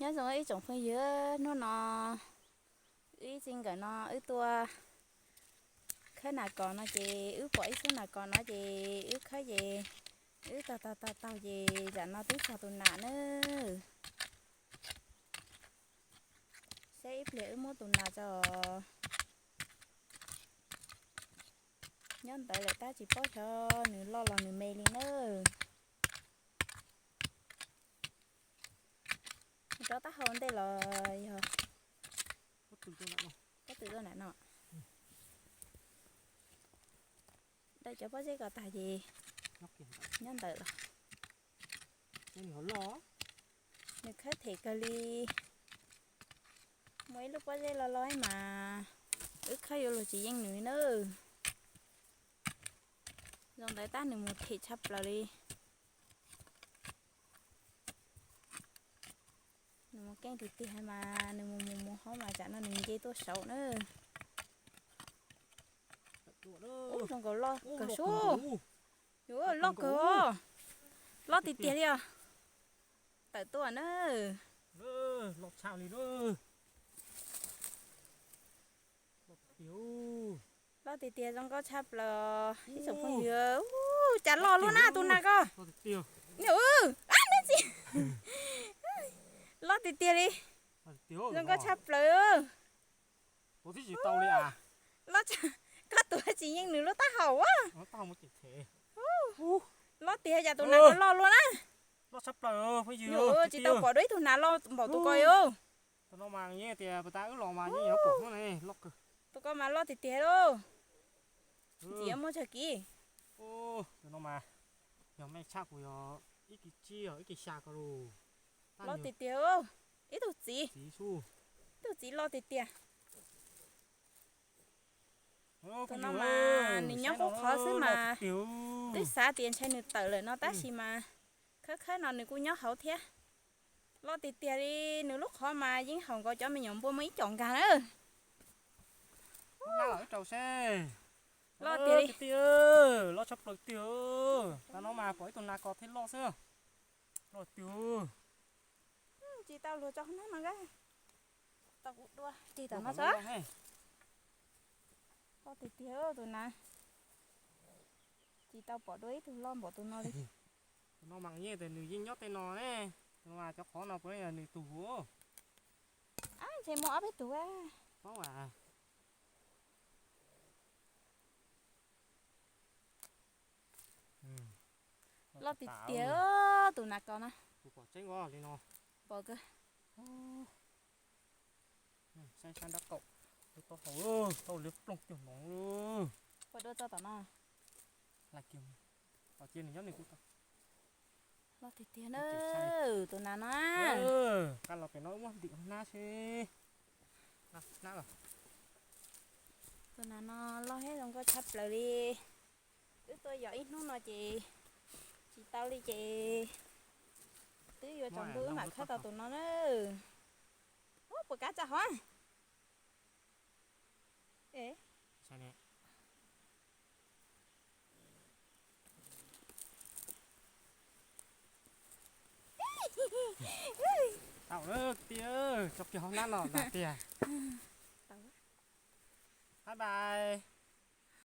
Nyob zoo ib tsoom phooj ywg, hnub no wb ib txwv nkawm no wb tuaj khawb nas kos no ces wb pom ib xub nas kos no ces wb khawb ces wb taug taug taug taug ces zam no twb txog tus nas na. Saib ib pliag wb muab tus nas tso. Nyob ntawd lawm tab tsis paub xyov nws loj los nws me li na. Rov taub hau ntej los yog pob tw tuaj nram no. Dawm cov pob zeb ko tag ces nyob ntawd los. Nws khawb them kawg li. Muaj ib lub pob zeb loj loj mas wb khawb yuav luag tsis yeej nws na. Zoo ntawd tab nws mus them tshaj plaws li. Nws mus keej tiag tiag mas nws mus mus mus hauv mas tsam no nws nce tuaj saud na. Ub, zoo nkaus loj kawg sub. Yuav loj kawg os. Loj tiag tiag li os. Tawm tuaj na. Loj tshaj li. Loj tiag tiag zoo nkauj tshaj plaws ib tsoom phooj ywg. Cas loj luaj na tus nas ko. Loj tiag tiag li. Zoo nkauj tshaj plaws. Koj tuav tsis yeej nws lub taub hau a. Loj tiag cas tus nas ko loj luaj na. Tsis tau pom dua ib tug nas loj npaum tus ko os. Tus ko mas loj tiag tiag lauj. Ntxim muaj tsawg kiv. Tus no mas yog me tshaj kuv yog ib kis tsib ib kis xya ko lauj. Loj tiag tiag. Ib tug txiv, ib tug txiv loj tiag tiag. Tus no mas nws nyob qub qhov xwb mas twb xav tias ntshai nws tawm lawm no tab sis mas khawb khawb no nws kuj nyob hauv thiab. Loj tiag tiag li, nws lub qhov mas yeej haum nkaus cov me nyuam npua muaj ib co nkag na. Loj tiag li. Loj tshaj plaws tiag. Tam no mas pom ib tug nas kos thiaj loj xwb. Loj tiag. Tsis tau luag tso qhov no mas, tau kuv dua ceg tom no tso. Loj tiag tiag tus nas. Tsis tau pom dua ib tug loj npaum tus no li. Tus no mas yeej tias nws yeej nyob tej no ne. Tus no mas cov qhov no puav leej yog nws tug. Ntshe muaj ob peb tug. Loj tiag tiag tus nas kos na. Pom kawg. Saib sab nrab qaum, tau hau, tau liab ploog cuag no. Ua dua tso tom no. Loj tiag tiag na tus nas no. Qab los pem no wb muab ntim hnab seb. Tus nas no loj thiab zoo nkauj tshaj plaws li. Wb tuaj yos ib hnub no ces tsis tau li ces twb yuav tsaus ntuj wb mam khawb tau tus no na. Ub, puas kav tsa hov. Tau lawm tiag, tso kiag hauv hnab no tiag. Bye bye.